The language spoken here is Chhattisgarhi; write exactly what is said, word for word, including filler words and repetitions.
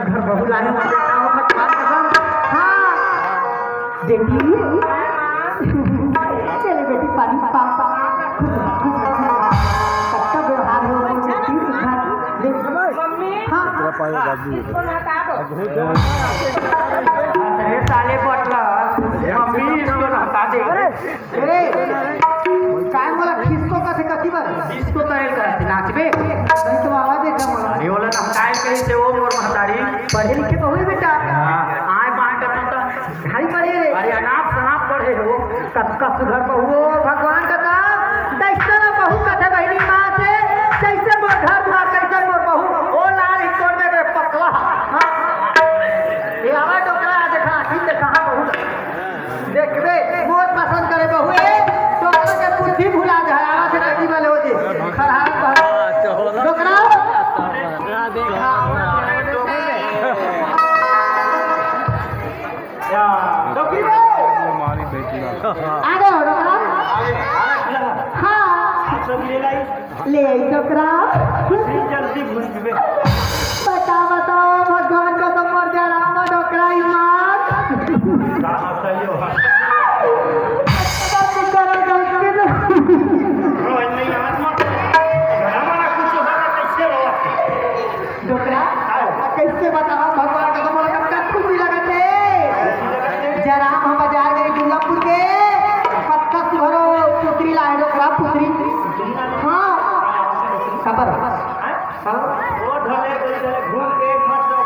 घर बहू लाने वाले का हो भगवान कसम। हाँ। बेटी। चले बेटी पानी पा, पा। कत्ता व्यवहार हो बेटी सुधार। ले। हाँ। अरे साले बटला, मम्मी इसको हटा दे। अरे, काय मोला खिसको कथे कथी बर? इसको कहे कहते नाचबे। नहीं तो आवाज एकदम अरे ओला नहकाए कही से ओ मोर महतारी। पढ़े लिखे तो हुई बेटा। हाँ। आए बांट अपन तो। भाई पढ़े रे। अरे अनाप शनाप पढ़े हो। कतका सुघर बहू हो, भगवान का दान। कैसे ना बहू कथे बहिनी माँ से, कैसे मोर घर दुआर, कैसे मोर बहू। ओ लाल ही तोड़ दे रे पकला। हाँ। ये आवा डोकरा, देखा, ठीक देखा, हाँ बहू। देखबे, मोर पसंद करे बहू, ए, डोकरा के बुद्धि भुला जाए, आवा से कथी वाले हो जी। खरहार बहू। डोकरा। या, डोकरी बे। आ गए हो डोकरा? हाँ। ले आई डोकरा। जल्दी घुस गए।